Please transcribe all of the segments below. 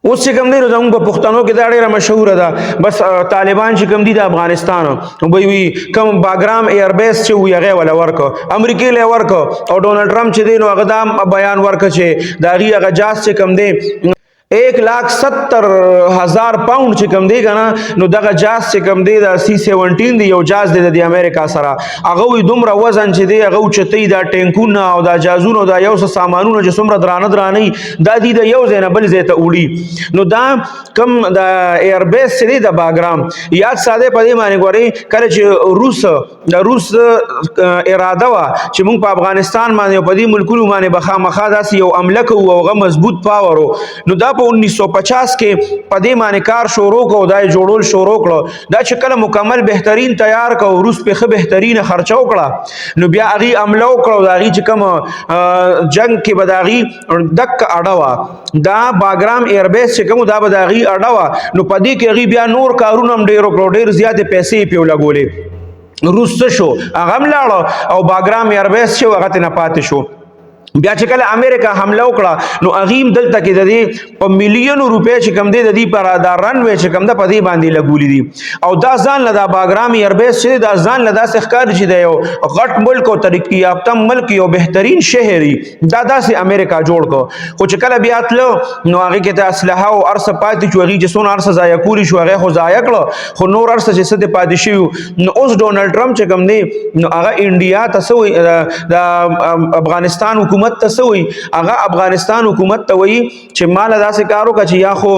اوس چې کوم دی نو زموږ په پښتنو کې دا ډېره مشهوره ده، بس طالبان چې کوم دي د افغانستان وی وی کوم باګرام ایربیس چې وی هغه ولا ورکو، امریکې له ورکو، او ډونالډ ټرمپ چې دی نو هغه دا بیان ورکړ چې دا غي هغه جاز چې کوم دی 1,70,000 پاوند چې کوم دی کنه، نو دغه جاز چې کوم دی دا سی 17 دی، یو جاز دی د امریکا سره، هغه وی دومره وزن چې دی هغه چتې دا ټینکونه او دا جازونه دا یو څه سامانونه چې څومره درانه درانه دا دی د یو ځای نه بل ځای ته وړي. نو دا کم د ایربیس چې دی د باګرام، یاد ساده په دې باندې ګوري، کله چې روس د روس اراده وا چې موږ په افغانستان باندې په دې ملکونو باندې بخا مخا داسې یو عمله کوو او هغه مضبوط پاور، نو دا په 1950 کې په دې باندې کار شروع کو، دا جوړول شروع کړو. دا چې کله مکمل بهترین تیار کو، روس په خه بهترین خرچه وکړه، نو بیا هغه عمله وکړو. دا هغه چې کوم جنگ کې بداغي دک اډه وا، دا باګرام ایربیس چې کوم دا بداغي اډه وا، نو په دې کې هغه بیا نور کارونه هم ډیر وکړو، ډیر زیات پیسې پیو لګولې. روس څه شو؟ هغه هم لاړو او باګرام ایربیس شو هغه ته نه پاتې شو. بیا چې کله امریکا حمله وکړه نو اغیم دلته کې د دې په میلیونو روپۍ چې کم دی د دې پر دا رن وی چې کم ده په دې باندې لګولې دي. او دا ځان له دا باګرام ایربیس چې دا ځان له داسې ښکار چې دی یو غټ ملک او ترقي یافته ملک، یو بهترین شهري دا داسې امریکا جوړ کو. خو چې کله بیا تلو نو هغه کې ته اسلحه او ارسه پاتې شو، هغه چې څونه ارسه ضایع کولی شو هغه خو ضایع کړو، خو نور ارسه چې څه پاتې شو. نو اوس ډونالډ ټرمپ چې کم دی نو هغه انډیا ته سوی د افغانستان حکومت ته سوی، هغه افغانستان حکومت ته وایي چې مال داسې کارو کا چې یا خو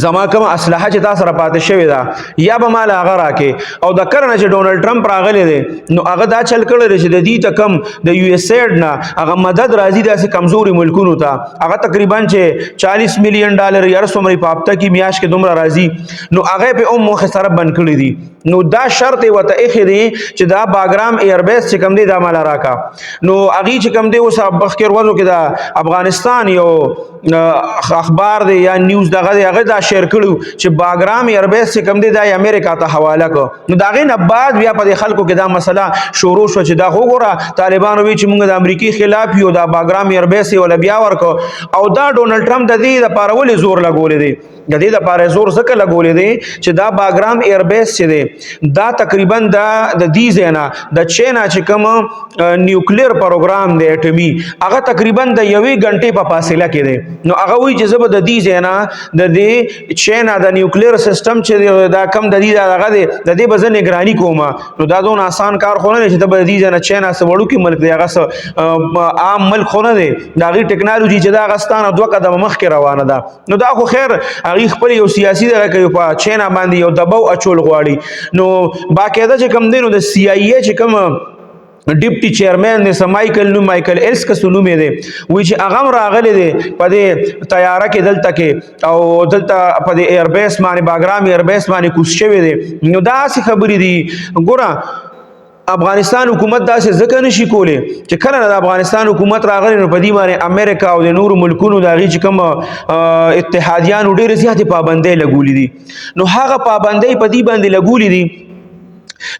زما کوم اسلحه چې تاسو سره پاتې شوې ده یا به مال هغه راکې. او د کرنه چې ډونالډ ټرمپ راغلی دی نو هغه دا چل کړی دی چې د دې ته کم د یو اس ایډ نه هغه مدد راځي داسې کمزوري ملکونو ته، هغه تقریبا چې 40 میلیون ډالر یا څومره په هفته کې میاش کې دومره راځي، نو هغه په اوم مخ سره بند کړی دی. نو دا شرط وته ایښی دی چې دا باګرام ایربیس چې کم دی دا مال راکا. نو هغه چې کم دی اوس مخکې ورځو کې دا افغانستان یو اخبار دی یا نیوز دغه دی هغه دا شیر کړو چې باګرام ایربیس چې کم دی دا امریکا ته حواله کو. نو دا غي نه بعد بیا په خلکو کې دا مسله شروع شو چې دا خو ګوره طالبانو وی چې موږ د امریکای خلاف یو، دا باګرام ایربیس ولا بیا ورکو. او دا ډونالډ ټرمپ د دې لپاره ولې زور لګولې دی؟ د دې لپاره زور ځکه لګولې دی چې دا باګرام ایربیس چې دی دا تقریبا دا د دې ځای نه د چینا چې کوم نیوکلیر پروګرام دی اټومي، هغه تقریبا د یوې غنټې په فاصله کې دی. نو هغه وایي چې زه به د دې ځای نه د دې چینا د نیوکلیر سیستم چې دا کم د دې هغه دی د دې به زه نگرانی کوم. نو دا دون آسان کار خو نه دی چې ته به د دې ځای نه، چینا څه وړوکی ملک دی، هغه څه عام ملک خو نه دی، د هغې ټکنالوژي چې دا هغه ستانه دوه قدمه مخکې روانه ده. نو دا خو خیر هغې خپل یو سیاسي دغه کوي، په چینا باندې یو دباو اچول غواړي. نو باقاعده چې کم دی نو د سی آی ای چې کوم ډیپټي چیرمن دی، مایکل نو مایکل ایلس کس نوم دی، وی چې هغه هم راغلی دی په دې طیاره کې دلته کې او دلته په دې ایربیس باندې باګرام ایربیس باندې کوز شوی دی. نو داسې خبرې دي. ګوره افغانستان حکومت داسې ځکه نشي کولی چې کله د افغانستان حکومت راغلی نو په دې باندې امریکا او د نورو ملکونو د هغې چې کوم اتحادیانو ډېرې زیاتې پابندۍ لګولې دي. نو هغه پابندۍ په دې باندې لګولې دي،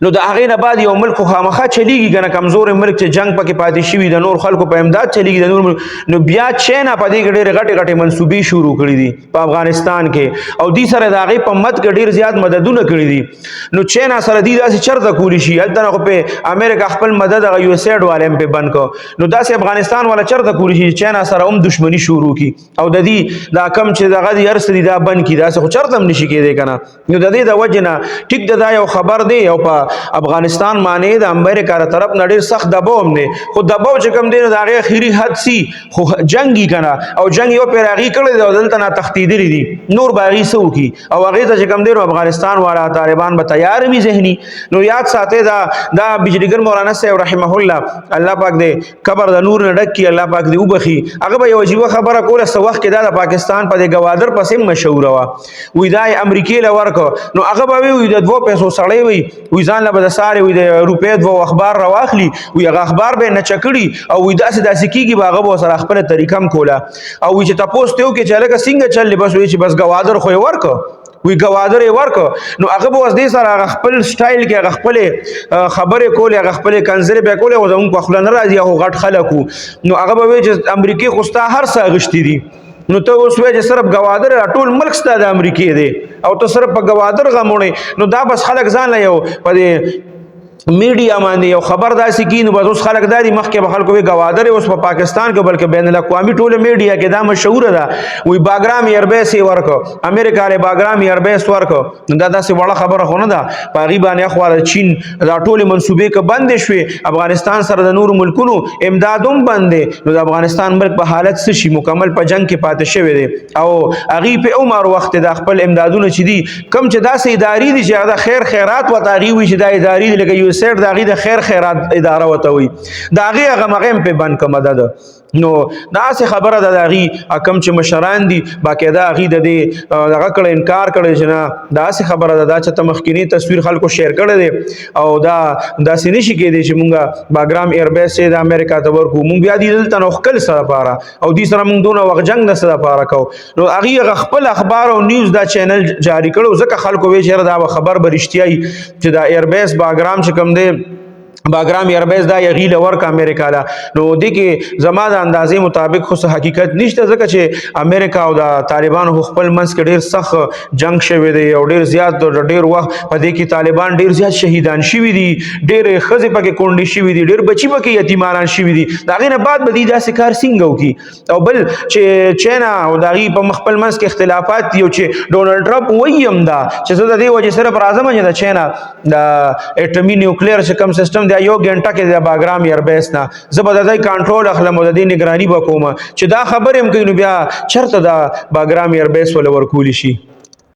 نو د هغې نه بعد یو ملک خو خامخا چلیږي که نه، کمزوری ملک چې جنګ پکې پاتې شوي د نور خلکو په امداد چلیږي د نور ملک. نو بیا چینا په دې کې ډېرې غټې غټې منصوبې شروع کړې دي په افغانستان کې، او دې سره د هغې په مد کې ډېر زیات مددونه کړي دي. نو چینا سره دې داسې چرته کولی شي؟ هلته نه خو په امریکا خپل مدد هغه یو اس ایډ والے هم پې بند کړ. نو داسې افغانستان والا چرته کولی شي چینا سره هم دښمني شروع کړي او د دې دا کم چې دغه دي هر څه دي دا بند کړي؟ داسې خو چرته هم نشي کېدی که نه. نو د دې د وجې نه ټیک ده دا یو خبر دی، او په افغانستان باندې د امریکا تر طرف نه ډېر سخت دباو هم دی، خو دباو چې کوم دی نو د هغې اخري حد سي، خو جنګي که نه، او جنګ یو پیر هغې کړی دی او دلته نه تښتېدلي دي، نور به هغې څه وکړي؟ او هغې ته چې کوم دی نو افغانستان والا طالبان به تیار وي ذهني. نو یاد ساتئ دا دا بجلیګر مولانا صاحب رحمه الله، الله پاک دې قبر د نور نه ډک کړي، الله پاک دې وبخښي، هغه به یو عجیبه خبره کوله. څه وخت کې دا د پاکستان په دې ګوادر پسې مشهوره وه، وی دا یې امریکې له ورکړ. نو هغه به وي د دوو پیسو سړی وي، وی ځان له به د سارې وي د روپۍ دوه اخبار راواخلي، وی هغه اخبار به یې نچه کړي او وی داسې داسې کېږي، به هغه به ورسره خپله طریقه هم کوله. او وی چې تپوس ترې وکړي چې هلکه څنګه چل دی، بس وی چې بس ګوادر خو یې ورکړ، وی ګوادر یې ورکړ. نو هغه به اوس دې سره هغه خپل سټایل کې هغه خپلې خبرې کولې، هغه خپلې کنځلې به یې کولې، خو زموږ په خوله نه راځي، هغه غټ خلک وو. نو هغه به وایي چې امریکې خو ستا هر څه اخیستي دي. نو ته اوس وې چې صرف گوادر، ټول ملک ستا د امریکې دی او ته صرف په گوادر غموړې. نو دا بس خلک ځان له یو په دې میډیا باندې یو خبر داسې کی، نو بس اوس خلک دادي. مخکې به خلکو وی گوادر اوس په پاکستان کې، بلکې بین الاقوامي ټوله میډیا کې دا مشهور ده، وی باګرام ایربیس یې ورکو، امریکا له باګرام ایربیس ورکو. نو دا داسې وړه خبره خو نه ده. په هغې باندې اخوا چین دا ټولې منصوبې که بندې شوې، افغانستان سره د نورو ملکونو امداد هم بند دی، نو د افغانستان ملک په حالت څه شي؟ مکمل په جنگ کې پاتې شوی دی. او هغې په عمر وخت دا خپل امدادونه چې دي کم، چې داسې ادارې دي چې هغه خیر خیرات وته هغې وي چې دا ادارې دي، لکه یو سیټ د هغې د خیر خیرات اداره وته وي، د هغې هغه مغه هم په بند که مدد. نو داسې خبره ده. د هغې کم چې مشران دي، باقاعده هغې د دې دغه کړی، انکار کړی چې نه، داسې خبره ده. دا چې ته مخکینی تصویر خلکو شیر کړی دی او دا داسې نشي کېدی چې مونږه باګرام ایربیس د امریکا ته ورکو، مونږ بیا دې دلته نو خپل سره پاره او دې سره مونږ دونه وخت جنگ نه سره پاره کو. نو هغې هغه خپل اخبار او نیوز دا چینل جاری کړو، ځکه خلکو وی چې دا خبر به رښتیا چې دا ایربیس باګرام چې کوم دی، باګرام ایربیس، دا یغی لور کا امریکا لا. نو دې کې زما د اندازې مطابق خو حقیقت نشته، ځکه چې امریکا او د طالبانو خپل منځ کې ډیر سخت جنگ شوی دی او ډیر زیات ډیر وخت په دې کې طالبان ډیر زیات شهیدان شوي دي، ډیر خزې پکې کونډې شوي دي، ډیر بچي پکې یتیمانان شوي دي. دا غینه بعد به دې داسې کار څنګه وکي؟ او بل چې چینا او د هغې په خپل منځ کې اختلافات دي، او چې ډونالډ ټرمپ وایي هم دا چې زه د دې وجې سره راځم چې د چینا د اټومي نیوکلیر چې کوم سیستم دی، یو ګنټه کې د باګرام ایربیس نه زه به د دې کنټرول اخلم او د دې نگرانی به کوم، چې دا خبرې هم کوي، نو بیا چرته دا باګرام ایربیس ول ورکول شي؟